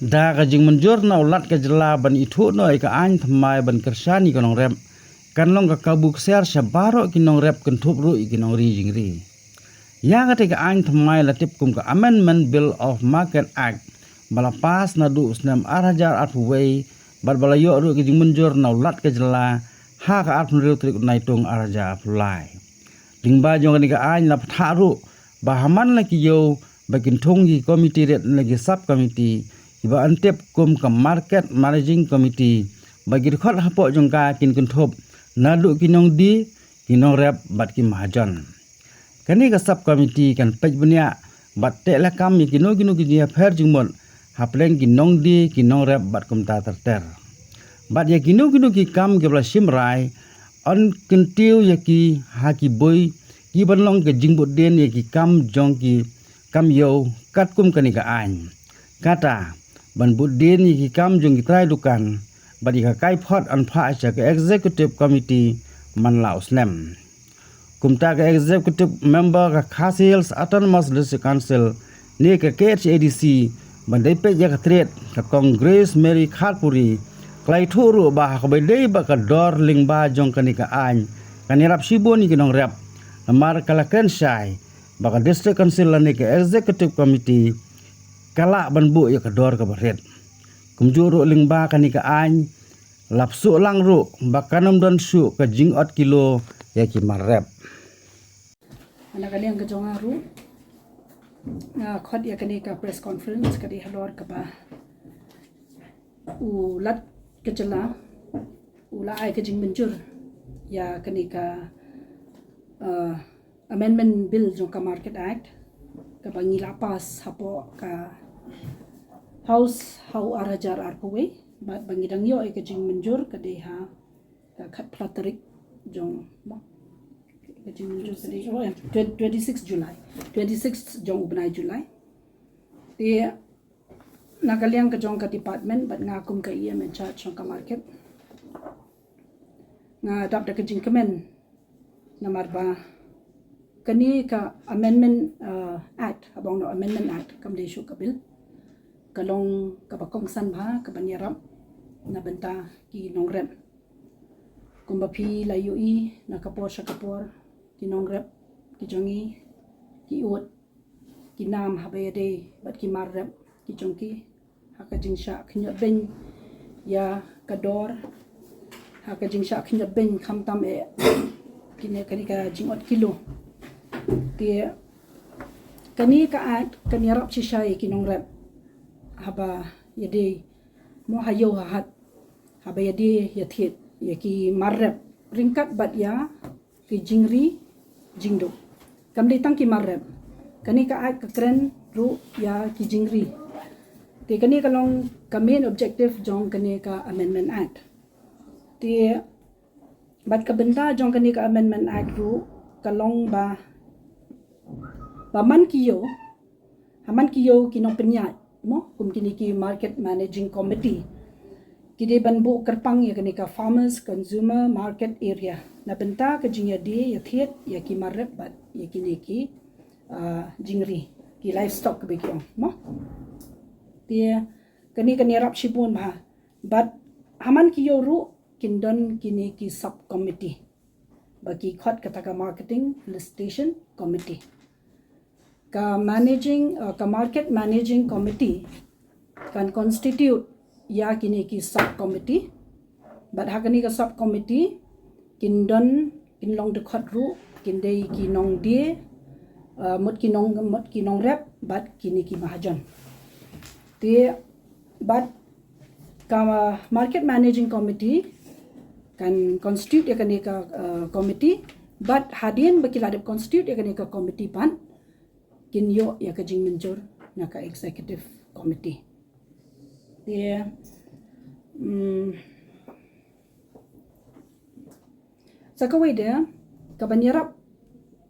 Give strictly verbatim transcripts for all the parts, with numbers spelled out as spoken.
Da ka jingmynjur na u Lat ka jylla ban ithuh noh ïa ka aiñ thymmai ban kyrshan ïa ki nongrep, kan long ka kabu ksiar sha baroh ki nongrep, kynthup ruh ïa ki nongri jingri. Ïa kata ka aiñ thymmai la tip kum ka Amendment Bill of Market Act, ba la pass naduh u snem ar hajar arphew wei, bad ba la ïoh ruh ka jingmynjur na u Lat ka jylla ha ka arphew hynriew tarik u Naitung ar hajar arphew lai. Lyngba jong kane ka aiñ la pynthah ruh ba ha man la ki ïew ba kin thung ïa ki komiti rit ne ki sub committee kiba yn tip kum ka Market Managing Committee, ba ki dkhot hapoh jong ka kin kynthup naduh ki nongdie, ki nongrep bad ki mahajon. Kane ka sub committee kan peit bniah bad teh lakam ïa kino kino ki jingïapher jingmut hapdeng ki nongdie, ki nongrep bad kumta ter ter. Bad ïa kino kino ki kam kiba la shim rai, yn kyntiew ïa ki ha ki bui kiban long ka jingbud dien ïa ki kam jong ki kam ïew katkum kane ka aiñ. Kata, ban bud dien ïa ki kam jong ki trai dukan bad ïa ka kaiphod yn phah sha ka Executive Committee man la u snem. Kumta ka Executive Member ka Khasi Hills Autonomous District Council ne ka K H A D C, ban dei peit ïa ka Trade, ka Kong Grace Mary Kharpuri, ka la ïathuh ruh ba ha kaba ïadei bad ka dor lyngba jong kane ka aiñ kan ïarap shibun ïa ki nongrep, namar ka la kren shai ba ka District Council lane ka Executive Committee ka lah ban buh ïa ka dor kaba rit. Kumjuh ruh lyngba kane ka aiñ la pynsuh lang ruh ba kan ym don shuh ka jingot kilo ïa ki mar rep. Na ka liang ka jong nga ruh, nga khot ïa kane ka press conference ka dei halor kaba u Lat ka jylla u la ai ka jingmynjur ïa kane ka, uh, Amendment Bill jong ka Market Act, kaba ngi la pass hapoh ka House ha u ar hajar arphew wei, bad ba ngi dang ïoh ïa ka jingmynjur ka dei ha ka khatphra tarik jong, mo, ka jingmynjur ka dei, oh, em, twenty, twenty-six July, twenty-six jong u bnai July. Te na ka liang ka jong ka department bad nga kum ka E M in charge jong ka market, nga dap da ka jingkmen namar ba kane ka Amendment, uh, Act, haba ong noh Amendment Act, kam dei shuh ka bill, ka long kaba kongsan bha kaban ïarap na bynta ki nongrep. Kumba phi la ïohi na ka por sha ka por, ki nongrep ki jong ngi ki ud ki nam haba ïadei bad ki mar rep ki jong ki ha ka jingshah khynñiot beiñ ïa ka dor, ha ka jingshah khynñiot beiñ khamtam eh kine, kane ka jingot kilo. Te kane ka Act kan ïarap shisha ïa ki nongrep haba ïadei, mo, ha ïew ha hat, haba ïadei ïathied ïa ki mar rep ryngkat bad ïa ki jingri jingduh. Kam dei tang ki mar rep, kane ka Act ka kren ruh ïa ki jingri. Te kane ka long ka main objective jong kane ka Amendment Act. Te bad ka bynta jong kane ka Amendment Act ruh ka long ba, ba man ki ïew, ha man ki ïew ki nongpynïaid, mo, kum kine ki Market Managing Committee, ki dei ban buh kyrpang ïa kane ka Farmers Consumer Market Area na bynta ka jingïadei ïathied ïa ki mar rep bad ïa kine ki, ah, jingri, ki livestock kaba ki ong, mo. Te kane kan ïarap shibun bha. Bad ha man ki ïew ruh kin don kine ki sub committee ba ki khot kata ka Marketing Felicitation Committee. Ka managing, uh, ka Market Managing Committee kan constitute ïa kine ki sub committee. Bad ha kane ka sub committee kin don, kin long dkhot ruh, kin dei ki nongdie, uh, mut ki nong, mut ki nongrep bad kine ki mahajon. Te bad ka Market Managing Committee kan constitute ïa kane ka, uh, committee, bad hadien ba ki la dep constitute ïa kane ka committee pat kin ïoh ïa ka jingmynjur na ka Executive Committee. Te, mm, sa kawei de, kaban ïarap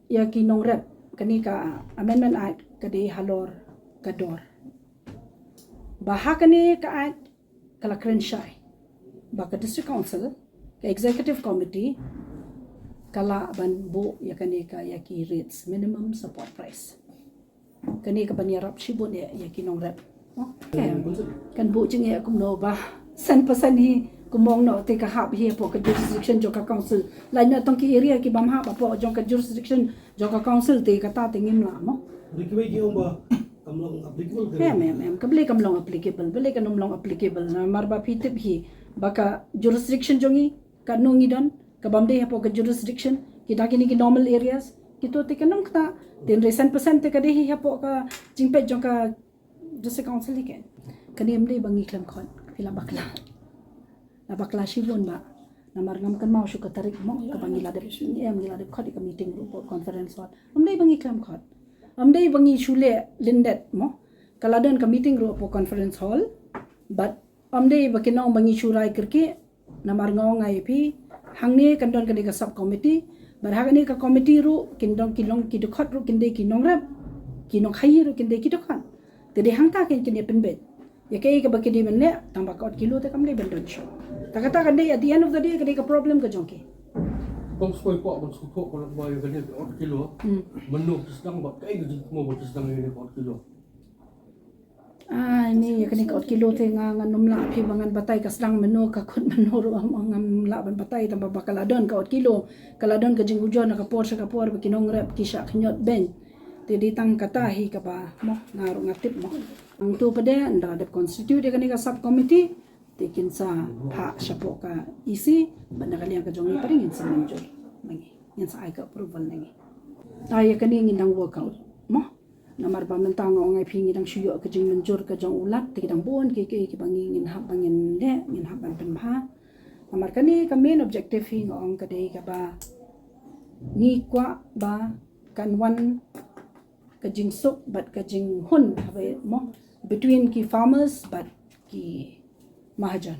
ïa ki nongrep, kane ka Amendment Act ka dei halor ka dor. Ba ha kane ka Act ka la kren shai ba ka District Council, ka Executive Committee, ka lah ban buh ïa kane ka, ïa ki rates, minimum support price. Kane kaban ïarap shibun ïa, ïa ki nongrep. Okay. Kan buh jingeh kumno ba san percent hi kumno te ka hap hi hapoh ka jurisdiction jong ka council. Lait na tang ki area ki bym hap hapoh jong ka jurisdiction jong ka council te kata te ngim lah mo. Ri kiwei ki ong ba kam long applicable. Em, em, em. Ka balei kam long applicable, balei kam long applicable. Namar ba phi tip hi ba ka jurisdiction jong ngi, ka nong ngi don, ka bym dei hapoh ka jurisdiction, kita kine ki normal areas, kito te ka nong kata, tynrai san percent te ka dei hi hapoh ka jingpeit jong ka district council hi ken. Kane ym dei ba ngi khlem khot, phi la bakla. La bakla shibun ba. Namar ngam kynmaw shuh ka tarik mo, ka ba ngi la dep, em, ngi la dep khot ïa ka meeting ruh hapoh conference hall. Ym dei ba ngi khlem khot. Ym dei ba ngi shu leh lyndet mo. Ka la don ka meeting ruh hapoh conference hall. But ym dei ba ki nong ba ngi shu rai kyrkieh. Namar nga ong ïa phi, hangne kan don kane ka sub committee, bad ha kane ka committee ruh kin don ki long ki dkhot ruh kin dei ki nongrep, ki nongkhaii ruh kin dei ki dkhot. Te dei hangta kin kin ïa pynbeit ïa kaei kaba ki dei ban leh, tang ba ka ot kilo te kam dei ban don shuh. Ta kata kan dei at the end of the day ka dei ka problem ka jong ki. Kong skoi kwah ban sngewthuh ka long ba ïa kane ka ot kilo. Hmm. Mano ki sdang bad kaei ka jingthmu ba ki sdang ïa kane ka ot kilo. Ah, ni ïa kane ka ot kilo te nga ngan ym lah phi ba ngan batai ka sdang mano, ka kut mano ruh ngam lah ban batai, tang ba ka la don ka ot kilo, ka la don ka jingujor na ka por sha ka por ba ki nongrep ki shah khñiot beiñ. Te dei tang kata hi kaba mo nga ruh nga tip mo. Hangto pat de ynda dep constitute ïa kane ka sub committee te kin sa phah shapoh ka E C, bad na ka liang ka jong ngi pat de ngin sa mynjur na ngi, ngin sa ai ka approval na ngi. Ta ïa kane ngin dang work out mo. Namar ba mynta nga ong ïa phi ngi dang shu ïoh ka jingmynjur ka jong u Lat, te ki dang bun kiei kiei kiba ngi ngin hap ba ngin leh, ngin hap ban pynbha. Namar kane ka main objective hi nga ong ka dei kaba ngi kwah ba kan wan ka jingsuk bad ka jinghun haba mo between ki farmers bad ki mahajon.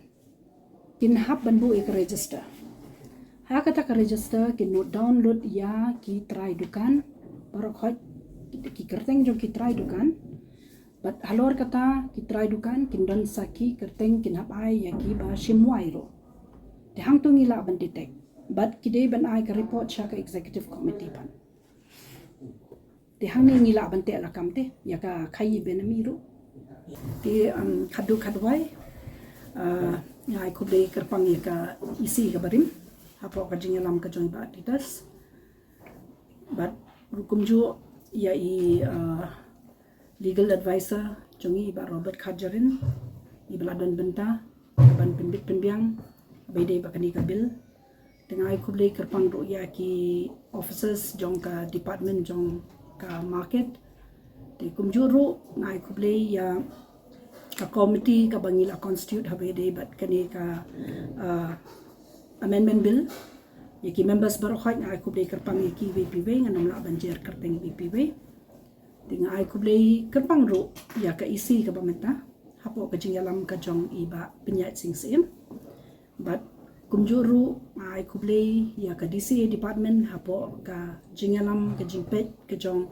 Kin hap ban buh ïa ka register. Ha kata ka register kin note down lut ïa ki trai dukan baroh khoit, ki, ki kyrteng jong ki trai dukan. Bad halor kata ki trai dukan kin don sa ki kyrteng kin hap ai ïa ki ba shim wai ruh. Te hangto ngi lah ban detect. Bad ki dei ban ai ka report sha ka executive committee pat. Te hangne ngi lah ban teh lakam te ïa ka khaii benami ruh. Te, um, khadduh khadwai, uh, nga ai khublei kyrpang ïa ka E C kaba rim hapoh ka jingïalam ka jong i Bah Titus. Bad ruh kumjuh ïa i, uh, legal advisor jong i Bah Robert Kharjahrin, iba la don bynta ban pynbit pynbiang ba ïadei bad kane ka bill. Te nga ai khublei kyrpang ruh ïa ki officers jong ka department jong ka market. Te kumjuh ruh nga ai khublei ïa ka committee kaba ngi la constitute haba ïadei bad kane ka, uh, amendment bill. Ïa ki members baroh khoit nga ai khublei kyrpang ïa ki iwei pa iwei, ngan ym lah ban jer kyrteng iwei pa iwei. Te nga ai khublei kyrpang ruh ïa ka E C kaba mynta hapoh ka jingïalam ka jong i Bah Pynïaid Sing Syiem. Bad kumjuh ruh nga ai khublei ïa ka D C A department hapoh ka jingïalam ka jingpeit ka jong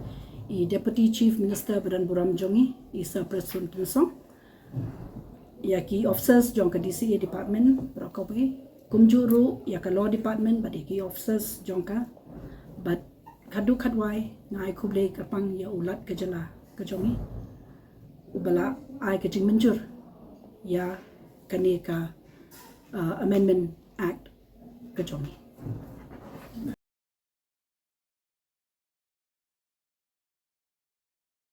i Deputy Chief Minister ba don burom jong i, i Sir Prestone Tynsong. Ïa ki officers jong ka D C A department baroh kawei, kumjuh ruh ïa ka law department bad ïa ki officers jong ka. Bad khadduh khadwai nga ai khublei kyrpang ïa u Lat ka jylla ka jong i, uba la ai ka jingmynjur ïa kane ka, uh, Amendment Act ka jong i.